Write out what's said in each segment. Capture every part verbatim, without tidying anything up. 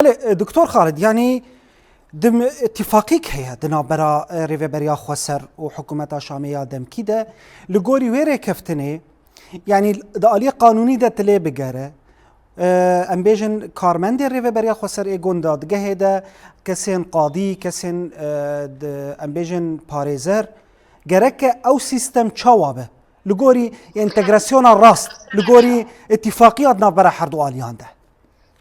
Belê, e, Doktor Xalid, yanî dim îtîfaqîk heye di navbera, e, Rêveberiya Xweser û Hikûmeta Şamê ya demkî de. Li gorî wê rêkeftinê, yanî di aliyê qanûnî de tu lê bigere, e, em bêjin karmendê Rêveberiya Xweser ê gund dadgehê de, kesên qadî, kesên, e, di, em bêjin parêzer, gereke ew sîstem çawa be? Li gorî entegrasyona rast, li gorî îtîfaqiya di navbera her du aliyan de.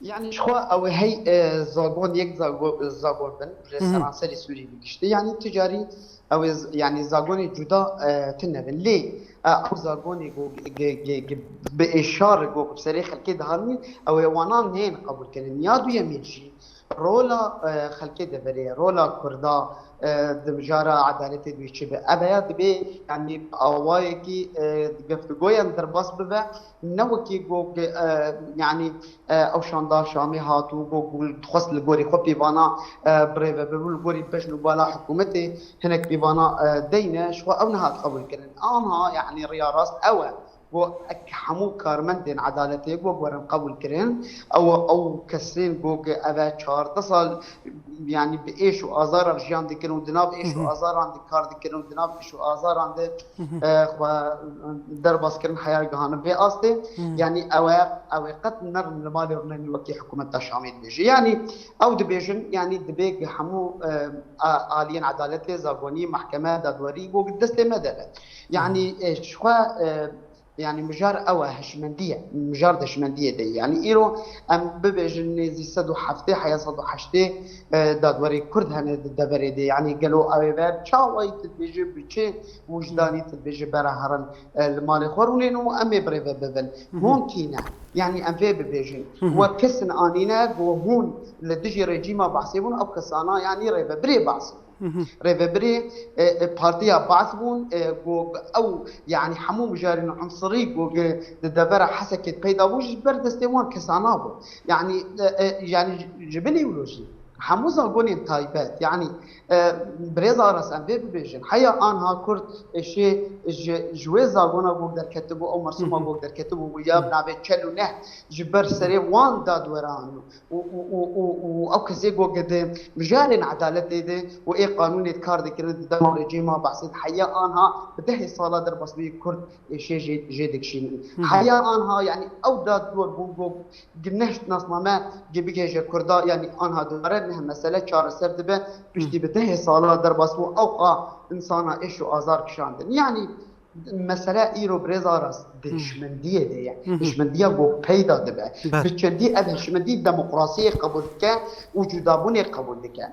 Yani ji xwe ew ê hey, e, zagon yek zago-, zagon bin, ji seranserê Sûriyê bi giştî. Yani tu carî ew ê z-, yani zagonê cuda, e, tune bin. Lê, e, ew zagonê ku ge-, ge-, ge-, bi êşar ku bi serê xelkê dihanî, ew ê wana neyên qebûlkirin. Ya duyemîn jî rola, e, xelkê deverê, rola Kurda, e, di mijara edaletê dibê çi be. Ev ya dibê, yani bi awayekî, e, geftigoyan derbas bibe, ne wekî ku, e, yani, e, ew şanda Şamê hat û ku, ku dixwest li gorî xwe pîvana, e, birêve bibû, li gorî bejn û bala hikûmetê hinek pîvana, e, deyne, ji xwe ew nehat qebûlkirin. Anha, yani riya rast ew e. Ku ek hemû karmendên edaletê ku werin qebûl kirin, ew, ew kesên ku ev e çardeh sal, yani bi êş û azaran jiyan dikin û di nav êş û azaran di kar dikin û di nav êş û azaran de, e, xwe derbas kirin heya gihane vê astê. Yani ew e, ew ê qet nerin li malê rûnenî wekî hikûmeta Şamê dibêje. Yani ew dibêjin, yani dibê ku hemû, e, a-, aliyên edaletê, zagonî, mehkeme, dadwerî ku destê me de be. Yani, e, ji xwe, e, yani mijar ew e, hişmendî ye. Mijar de hişmendiyê de ye. Yani îro em bibêjin nêzî sed û heftê heya sed û heştê, e, dadwerê Kurd hene di deverê de. Yani gelo ew ê ve çawayî tu dibêjî bi çi wijdanî tu dibêjî bera herin, e, li malê xwe rûnên û em ê birêve bibin. Hûn kî ne? Yani em vê bibêjin. We kesin anîne ku hûn li dijî rejîma Behsê bûn, ew kesana yani rêvebirê Behsê bûn. Rêvebirê, e, e, partiya Baath bûn, e, ku ew, yani hemû mijarên unsirî ku, ku di devera Hesekê peyda bû, ji ber destê wan kesana bû. Yani, e, e, yani ji, ji binê wilo jî hemû zagonên taybet, yani, e, birêz Aras, em vê bibêjin. Heya anha Kurd, e, şê ji, ji wê zagona ku derketibû, ew mersûma ku derketibû, ya bi navê çel û neh ji ber serê wan dadweran û, û, û, û, û, û ew kesê ku di mijarên edaletê de û ê qanûnê de kar dikirin di dema rejîma Behsê de, heya anha bi dehê sala derbasbûyî Kurd ê şê jê, jê dikişînin. Heya anha, yani ew dadwer bûn ku gi neh şinasname gi bigihêje Kurda, yani anha dubare neh mesele çareser dibe, piştî bi dehê sala derbasbû ew qa insana êş û azar kişandin. Yani mesele îro birêz Aras di hişmendiyê de ye. Hişmendiya ku peyda dibe. Bi çendî ev hişmendî demokrasiyê qebûl dike û cudabûnê qebûl dike.